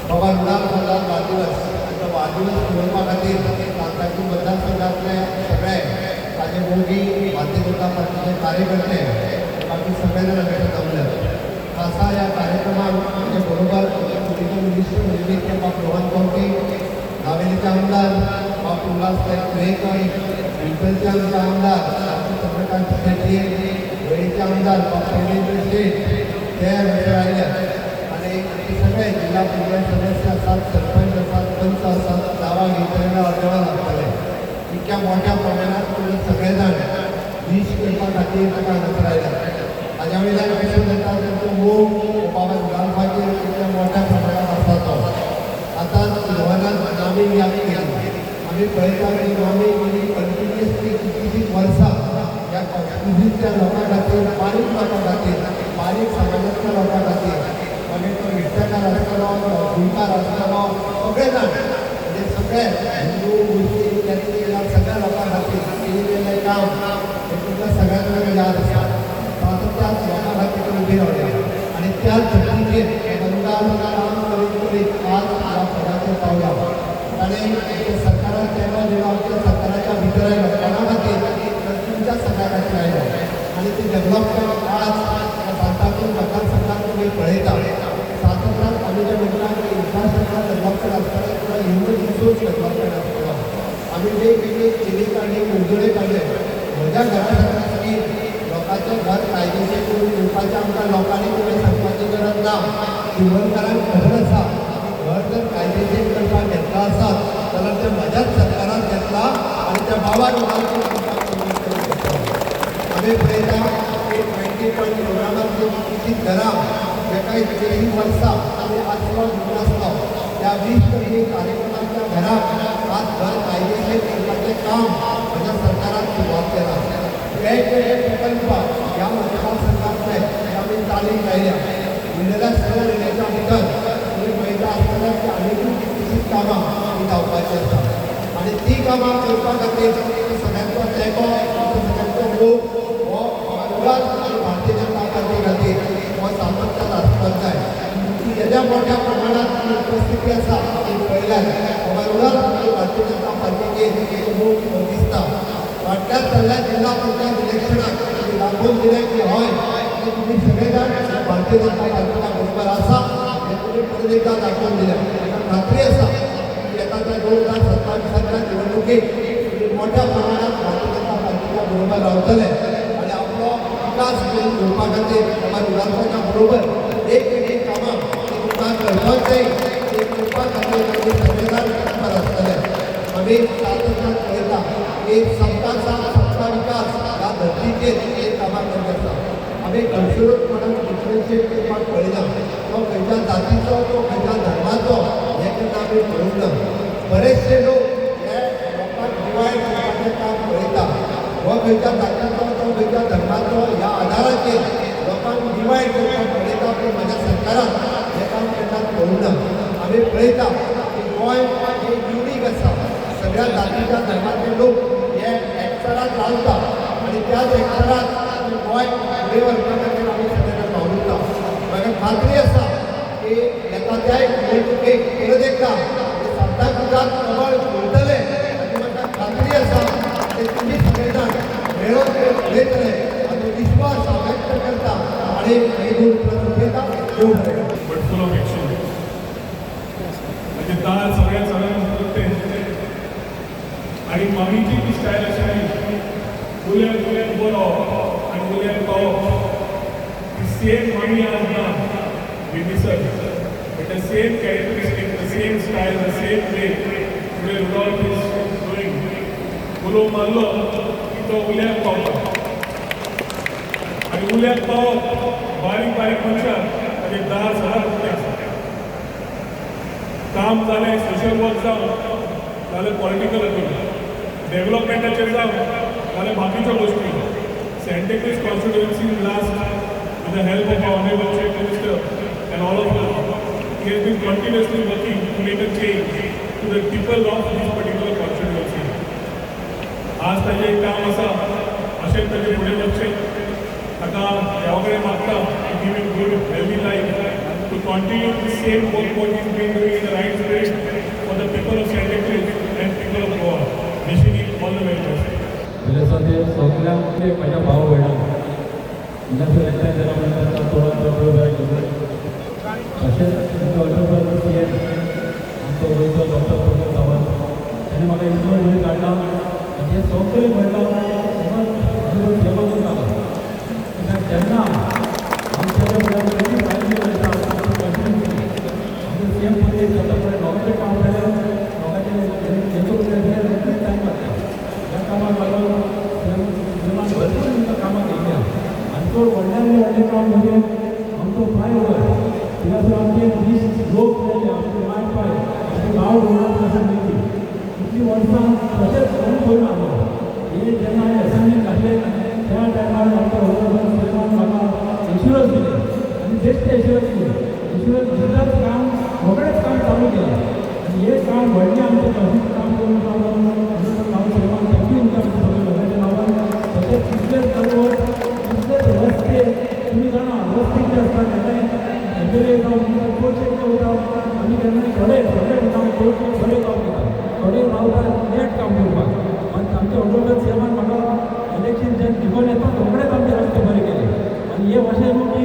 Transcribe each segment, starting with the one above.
बाबा रुडाल्फ वाढदिवस, तांचो वाढदिवस मनोवपा खातीर सांताक्रूज मतदारसंघातले सगळे ताजे मोगी, भारतीय जनता पार्टीचे कार्यकर्ते, बाकी सगळे जाण हांगा जमल्यात. खासा ह्या कार्यक्रमाक म्हजे बरोबर आमचे टुरिजम मिनिस्टर निमित्त बाब रोहन खंवटे, नावेलीचे आमदार बाब उल्हास नायक तुयेकर, दिवचलचे आमचे आमदार डॉक्टर चंद्रकांत शेट्ये, वेळीचे आमदार बाब शैलेंद्र शेट, ते हांगासर आयल्यात आनी आमचे सगळे जिल्हा पंचायत सदस्य आसात, सरपंच आसात, पंच आसात. नांवां घेतले जाल्यार अर्देवर लागतले. इतक्या मोठ्या प्रमाणात तुमी सगळे जाण वीश करपा खातीर ताका हांगासर आयल्यात. हाज्या वयल्यान दिसून येता, तांचो मोग हो बाबा रुडाल्फाचेर कितल्या मोठ्या प्रमाणात आसा तो. आतां रोहनान नामी याद केली. आमी पळयता की नामी गेली कंटिन्युअसली कितलीशींच वर्सां ह्या कॉन्स्टिट्युन्सीच्या लोकां खातीर, बारीक लोकां खातीर, बारीक समाजांतल्या लोकां खातीर, मागीर तो नुस्तेकार आसतलो, गोंयकार आसतलो, सगळे जाण, म्हणजे सगळे हिंदू, मुस्लीम, कॅथलीक, ह्या सगळ्या लोकां खातीर केलेलें काम हें तुमकां सगळ्या जाणांक याद आसा. आतां त्याच लोकां खातीर ते उबी रावल्या आनी त्याच धर्तीचेर बंदान काम करीत करीत आज ह्या पदाचेर पावला. ताणें आमच्या सरकारान तेंको दिलो, आमच्या सरकाराच्या भितर आयलो. कोणा खातीर? तर तुमच्या सगळ्या खातीर आयलो आनी ती डेव्हलपमेंट आज सांताक्रूज मतदारसंघात तुमी पळयता. सातत्यान आमी जें म्हणटा की इन्फ्रास्ट्रक्चर डेव्हलपमेंट आसतलें किंवा ह्युमन रिसोर्स डेव्हलपमेंट आसतलो, आमी वेगवेगळी स्किमी काडली, येवजण्यो काडल्यो. म्हज्या घरा सारकी स्कीम, लोकांचें घर कायदेशीर करून दिवपाचें आमकां लोकांनी तुमी सांगपाची गरज ना. शिरवणकारांक खबर आसा की घर जर कायदेशीर करपाक घेतलां आसत जाल्यार तें म्हज्याच सरकारान घेतलां आनी त्या बाबा रुडाल्फान. आमी पळयता की 20 पॉयंट प्रोग्रामांतली कितलीशींच घरां जेका इतलीं वर्सां आमी आसरो दिवनासलो, त्या 20 कोटी कार्यक्रमांच्या घराक आज घर कायदेशीर करपाचें काम म्हज्या सरकारान सुरवात केलां. वेगवेगळे प्रकल्प ह्या मतदारसंघांतले हे आमी चालीक लायल्या. उरलेल्या 6 म्हयन्याच्या भितर तुमी पळयता आसतले की आनिकूय कितलीशींच कामां ही जावपाची आसा आनी ती कामां करपा खातीर सगळ्यांचो तेंको, सगळ्यांचो मोग हो मुळात आनी भारतीय जनता पार्टी खातीर हो सातत्यान आसपाक जाय. तुमची येद्या मोठ्या प्रमाणात जी उपस्थिती आसा ती पळयल्यार बाबा रुडाल्फ आनी भारतीय जनता पार्टीचेर मोग हो दिसता. फाटल्या चल्ल्या जिल्हा पंचायत इलेक्शनाक तुमी दाखोवन दिलें की हय, की तुमी सगळे जाण भारतीय जनता पार्टीच्या बरोबर आसा हें तुमी परत एकदां दाखोवन दिलें. म्हाका खात्री आसा की येता त्या 2027च्या निवडणुकेत तुमी मोठ्या प्रमाणात भारतीय जनता पार्टीच्या बरोबर रावतले आनी आपलो विकास करून घेवपा खातीर बाबा रुडाल्फाच्या बरोबर वेगवेगळीं कामां ती तुमकां करपाक जाय, ती करपा खातीर तुमी सगळे जाण तत्पर आसतले. आमी सातत्यान पळयता की सबका साथ सबका विकास ह्या धर्तीचेर एक कामां करत आसा. आमी खंयसरूच कोणाक डिफरन्शिएट करपाक पळयना. तो खंयच्या जातीचो, तो खंयच्या धर्माचो हें केन्ना आमी पळोवंक ना. बरेचशे लोक हे लोकांक डिवायड करपाचें काम पळयता. हो खंयच्या जातीचो, तो खंयच्या धर्माचो ह्या आदाराचेर लोकांक डिवायड करपाक पळयता. पूण म्हज्या सरकारान हें काम केन्नाच पळोवंक ना. आमी पळयता की गोंय हे युनीक आसा. सगळ्या जातीच्या धर्माचे लोक हे एकचारात रावता आनी त्याच एकचारात गोंय फुडें व्हरपा खातीर आमी सगळे जाण वावुरता. म्हाका खात्री आसा की येता त्याय निवडणुकेक परत एकदां सांताक्रुजात कमळ फुलतलें आनी म्हाका खात्री आसा की तुमी सगळे जाण मेळोन ते उलयतले हाचो विश्वास हांव व्यक्त करता आनी ही दोन उतरां सोंपयता. देव बरें करूं. But full of action. म्हणजे दार सगळ्या सगळ्यांक उक्तें आणि मामीची ती स्टायल आशिल्ली, उल्याक उल्याक बरोवप आनी उल्याक पावप. ती सेम मामी आज ना, we miss her, but the same characteristic, the same style, the same way today Rudolph is doing. उलो मारलो की तो उल्याक पावता आनी उल्याक पावप, बारीक बारीक मनशां ताजे दार सदांच उक्तें आसा. काम जालें, सोशल वर्क जावं नाल्यार पॉलिटिकल डेव्हलपमेंटाचेर जावं नाल्यार बाकीच्यो गोश्टी, Santa Cruz constituency last, with the help of our honorable Chief Minister and all of us, he has been continuously working to make a change to the people of this particular constituency. आज ताजें एक काम आसा, अशेंच ताजें फुडें वचचें. ताका देवा कडेन मागता, give him good healthy life to continue the same work what he's been doing. सगळ्यांक म्हज्या भाव भयणांक हिंगासर एकठांय जाला म्हणून तांकां तोंडाक बरें करूं. तशेंच आमचो ऑनरेबल सीएम, आमचो गोंयचो डॉक्टर प्रमोद सावंत, ताणें म्हाका इतलो वयर काडला आनी हें सगळें म्हणलां ऑनरेबल सीएमाकूच जाला. कित्याक जेन्ना आमच्या भायर आमचो सीएम पदवी जाता, पण लोकांचें काम जाल्यार लोकांचें हेचो रोखडीच टायम लागता. ह्या कामाक लागून सीएमान भरपूर आमकां कामां केल्लीं आसा आनी चड व्हडल्यान व्हडलें काम म्हणजे आमचो फ्लायओवर. थिंगासर आमचे 20 लोक मेले, आमचे माय पाय, आमचे गांव डोंगरात आसा मेली. इतलीं वर्सां तशेंच कोण करून आसलो. हे जेन्ना हांवें एसेंब्लीन घातले त्या टायमार आमच्या ऑनरेबल सीएमान म्हाका एश्युरन्स दिले आनी बेश्टे एश्युरन्स दिले, एश्युरन्स दिताच काम रोखडेंच काम चालू केलें. आनी हें काम व्हडलें आमचें कॉन्स्टिट्यूशन काम करून पावलो. हांव सीएमान thank you म्हणटा आमच्या सगळ्या लोकांच्या नांवान. तशेंच तितलेच बरोबर तितलेच रस्ते, तुमी जाणा रस्ते कितें आसता. केन्नाय एमएलए जावं चडशे कितें वता आमी, केन्नाय थोडे थोडे वता, चडशे बरें काम करता, थोडे रावता लेट काम करपाक. आनी आमच्या ऑनरेबल सीएमान म्हाका इलेक्शन जेन्ना जिखोन येता रोखडेच आमचे रस्ते बरे केले. आनी हे अशें न्हू की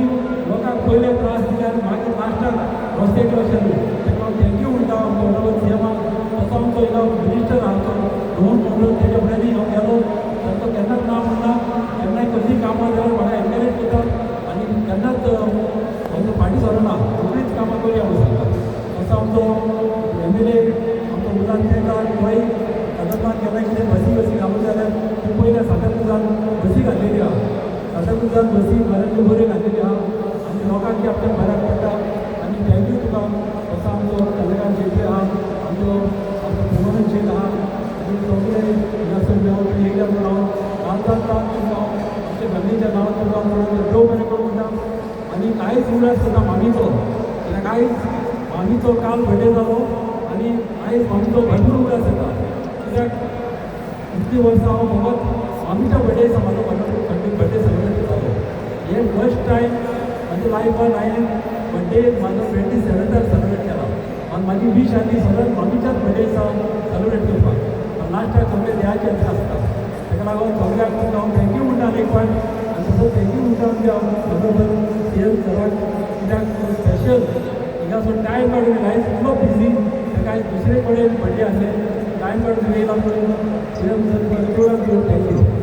लोकांक पयले त्रास दिल्यार मागीर लास्टाक रस्ते अशें न्हू. ताका हांव thank you म्हणटा आमच्या ऑनरेबल सीएमाक. तसो आमचो हिंगा मिनिस्टर आमचो रोहन खंवटे, तेच्या फुड्यांनी हांव गेलो, तांकां केन्नाच ना म्हणना. केन्नाय कसलीं कामां जाल्यार म्हाका एनकरेज करता आनी केन्नाच म्हजो फाटीं सरना, रोखडीच कामां करया म्हणून सांगता. तसो आमचो एमएलए आमचो उल्हास केळकार, तोय कदंबान केन्ना कितें बसी बसी घालूं जाल्यार ती पयल्या सांताक्रुजान बसी घातलेली आहा. सांताक्रुजान बसी बऱ्यांतल्यो बऱ्यो घातलेली आहा आनी लोकांक आपल्या बऱ्याक पडटा आनी thank you तुका. तसो आमचो चंद्रकांत शेट्ये आहा, आमचो आमचो प्रेमानंद शेट आहा आनी सगळे हिंगासर मेळोन येयल्या म्हणून हांव काळजांत तुमकां हांव आमच्या फॅमिलीच्या नांवान तुमकां हांव देव बरें करूं म्हणटा. आनी आयज उगडास करता मामीचो, कित्याक आयज मामीचो काल बर्थडे जालो आनी आयज मामीचो भरपूर उगडास येता. कित्याक इतलीं वर्सां हांव फकत मामीच्या बर्थडे दिसा म्हाजो बर्थडे सेलिब्रेट करतालो. हे फर्स्ट टायम म्हज्या लायफान हांवें बर्थडे म्हाजो 27थार सेलिब्रेट केला आनी म्हाजी वीश आसली सदांच मामीच्याच बर्थडे दिसा सेलिब्रेट करपाक, पण लास्टाक सगळें देवाचे हातीन आसता. ताका लागून सगळ्यांक तुमकां हांव thank you म्हणटा एक फावट आनी तसो thank you म्हणटा आमच्या ऑनरेबल सीएम सराक, कित्याक स्पेशल हिंगासर टायम काडून, आयज इतलो बिजी, ताका आयज दुसरे कडेन बर्थडे आसले, टायम काडून येयला म्हणून CM sir, thank you.